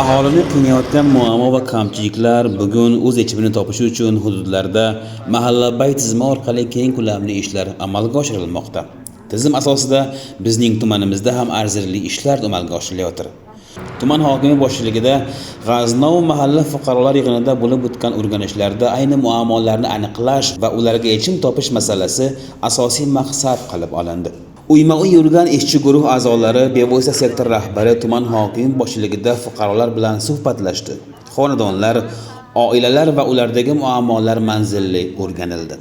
Aholini qiynayotgan muammo va kamchiliklar bugun o'z yechimini topishi uchun hududlarda mahallabay tizimi orqali keng ko'lamli ishlar amalga oshirilmoqda. Tizim asosida bizning tumanimizda ham arzirli ishlar amalga oshirilayotir. Tuman hokimi boshchiligida G'aznov mahalla fuqarolar yig'inida bo'lib o'tgan o'rganishlarda ayni muammolarni aniqlash va ularga yechim topish masalasi asosiy maqsad qilib olindi. Uyma-uy yurgan ishchi guruh a'zolari bevosita sektor rahbari, tuman hokimi boshchiligida fuqarolar bilan suhbatlashdi. Xonadonlar, oilalar va ulardagi muammolar manzilli o'rganildi.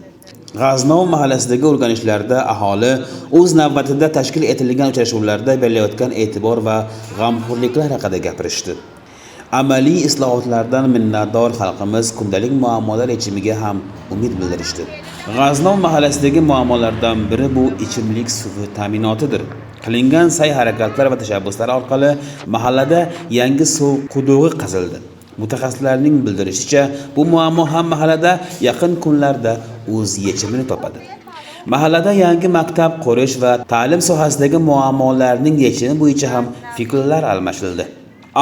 G'aznov mahallasidagi o'rganishlarda aholi o'z navbatida tashkil etilgan uchrashuvlarda berilayotgan e'tibor va g'amxo'rliklar haqida gapirishdi. Amaliy islohotlardan minnatdor xalqimiz kundalik muammolar yechimiga ham umid bildirishdi. G'aznov mahallasidagi muammolardan biri bu ichimlik suvi ta'minotidir. Qilingan sa'y-harakatlar va tashabbuslar orqali mahallada yangi suv qudug'i qazildi. Mutaxassislarning bildirishicha, bu muammo ham mahallada yaqin kunlarda o'z yechimini topadi. Mahallada yangi maktab qurish va ta'lim sohasidagi muammolarning yechimi bo'yicha ham fikrlar almashildi.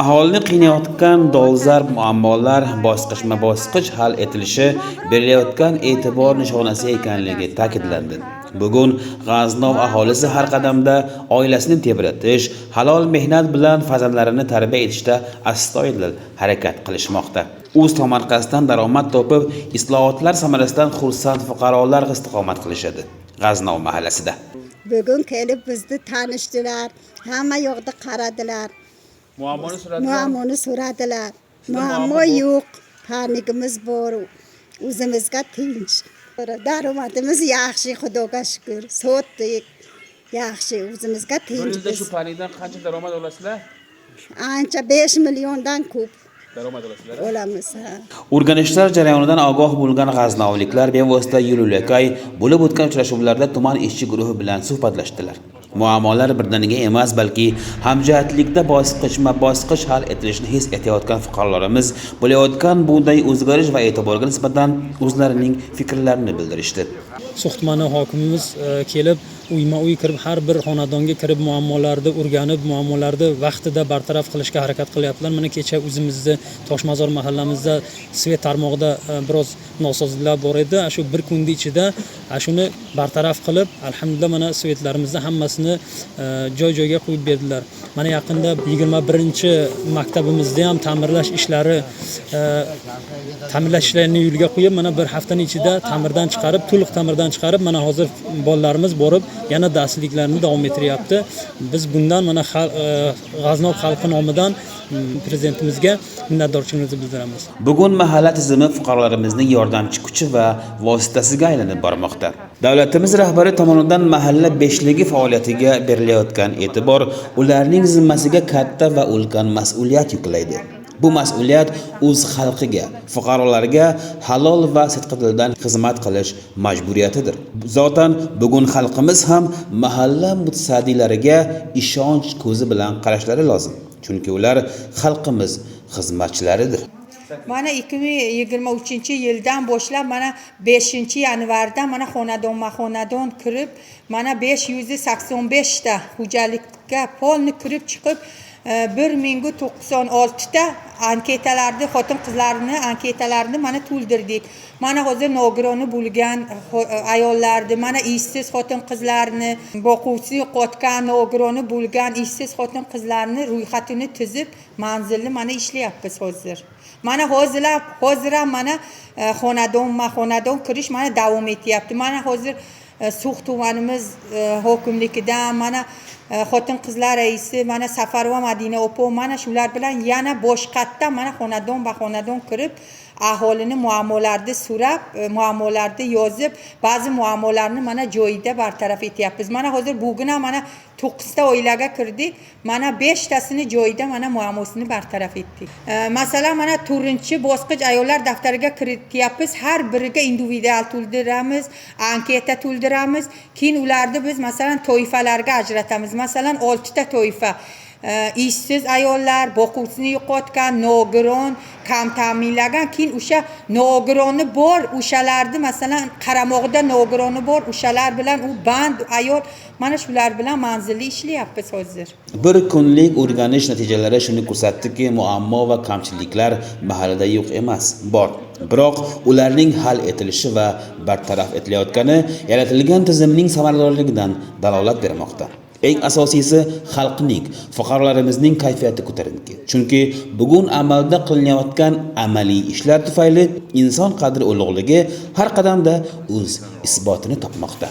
Aholini qiynayotgan dolzarb muammolar bosqichma-bosqich hal etilishi berilayotgan e'tibor nishonasi ekanligi ta'kidlandi. Bugun G'aznov aholisi har qadamda oilasini tebratish, halol mehnat bilan farzandlarini tarbiya etishda astoydil harakat qilishmoqda. O'z tomorqasidan daromad topib, islohotlar samarasidan xursand fuqarolar istiqomat qilishadi G'aznov mahallasida. Bugun kelib bizni tanishdilar, hamma yoqda qaradilar. Muammoni so'radilar. Muammoni so'radilar. Sizda muammo muammo bor? Yo'q, parnigimiz bor, o'zimizga tinch. Daromadimiz yaxshi, xudoga shukur. Sotdik, yaxshi, o'zimizga Bir tinch. yilda Biz shu parnikdan qancha daromad olasizlar? Ancha, 5 milliondan ko'p Daromad olasizlar. Olamiz, ha. O'rganishlar jarayonidan ogoh bo'lgan g'aznovliklar bevosita yo'l-yo'lakay bo'lib o'tgan uchrashuvlarda tuman ishchi guruhi bilan suhbatlashdilar. Muammolar birdaniga emas, balki hamjihatlikda bosqichma-bosqich hal etilishini his etayotgan fuqarolarimiz bo'layotgan bunday o'zgarish va e'tiborga nisbatan o'zlarining fikrlarini bildirishdi. So'x tumani hokimimiz kelib, uyma uy kirib, har bir xonadonga kirib, muammolarni o'rganib, muammolarni vaqtida bartaraf qilishga harakat qilyaptilar. Mana kecha o'zimizni Toshmazor mahallamizda свет tarmog'ida biroz nosozliklar bor edi. Shu bir kunni ichida shuni bartaraf qilib, alhamdulillah, mana свет larimizni hammasini joy joyiga qo'yib berdilar. Mana yaqinda 21 maktabimizda ham ta'mirlash ishlarini yo'lga qo'yib, mana bir haftani ichida ta'mirdan chiqarib, to'liq ta'mirdan chiqarib, mana hozir bolalarimiz borib yana darsliklarini davom ettiryapti. Biz bundan mana G'aznov xalqi nomidan prezidentimizga minnatdorchiligimizni bildiramiz. Bugun mahalla tizimi fuqarolarimizning yordamchi kuchi va vositasiga aylanib bormoqda. Davlatimiz rahbari tomonidan mahalla beshligi faoliyatiga berilayotgan e'tibor ularning zimmasiga katta va ulkan mas'uliyat yuklaydi. Bu mas'uliyat o'z xalqiga, fuqarolarga halol va sidqidildan xizmat qilish majburiyatidir. Zotan bugun xalqimiz ham mahalla mutasaddilariga ishonch ko'zi bilan qarashlari lozim. Chunki ular xalqimiz xizmatchilaridir. Mana 2023-yildan boshlab, mana 5 yanvardan mana xonadonma xonadon kirib, mana 585 ta xo'jalikka полный kirib chiqib, 1096 ta anketalarni, xotin qizlarni anketalarini mana to'ldirdik. Mana hozir nogironi bo'lgan ayollarni, mana ishsiz xotin qizlarni, boquvchisi yo'qotgan, nogironi bo'lgan ishsiz xotin qizlarni ro'yxatini tuzib, manzilni mana ishlayapmiz hozir. Mana hozir ham mana xonadonma xonadon kirish mana davom etyapti. Mana hozir So'x tumanimiz hokimligidan mana xotin qizlar raisi, mana Safarova Madina opa, mana shular bilan yana boshqatdan mana xonadon ba xonadon kirib, aholini muammolarini so'rab, muammolarni yozib, ba'zi muammolarni mana joyida bartaraf etyapmiz. Mana hozir bugun ham mana to'qqizta oilaga kirdik, mana beshtasini joyida mana muammosini bartaraf etdik. Masalan, mana to'rtinchi bosqich ayollar daftariga kirityapmiz. Har biriga individual to'ldiramiz, anketa to'ldiramiz. Keyin ularni biz, masalan, toifalarga ajratamiz, masalan, oltita toifa. Ishsiz ayollar, boquvchisini yo'qotgan, nogiron, kam ta'minlangan, keyin o'sha nogironi bor, o'shalarni, masalan, qaramog'ida nogironi bor, o'shalar bilan u band ayol, mana shular bilan manzilli ishlayapmiz hozir. Bir kunlik o'rganish natijalari shuni ko'rsatdiki, muammo va kamchiliklar mahallada yo'q emas, bor. Biroq ularning hal etilishi va bartaraf etilayotgani yaratilgan tizimning samaradorligidan dalolat bermoqda. Eng asosiysi, xalqning, fuqarolarimizning kayfiyati ko'tarinki. Chunki bugun amalda qilinayotgan amaliy ishlar tufayli inson qadri ulug'ligi har qadamda o'z isbotini topmoqda.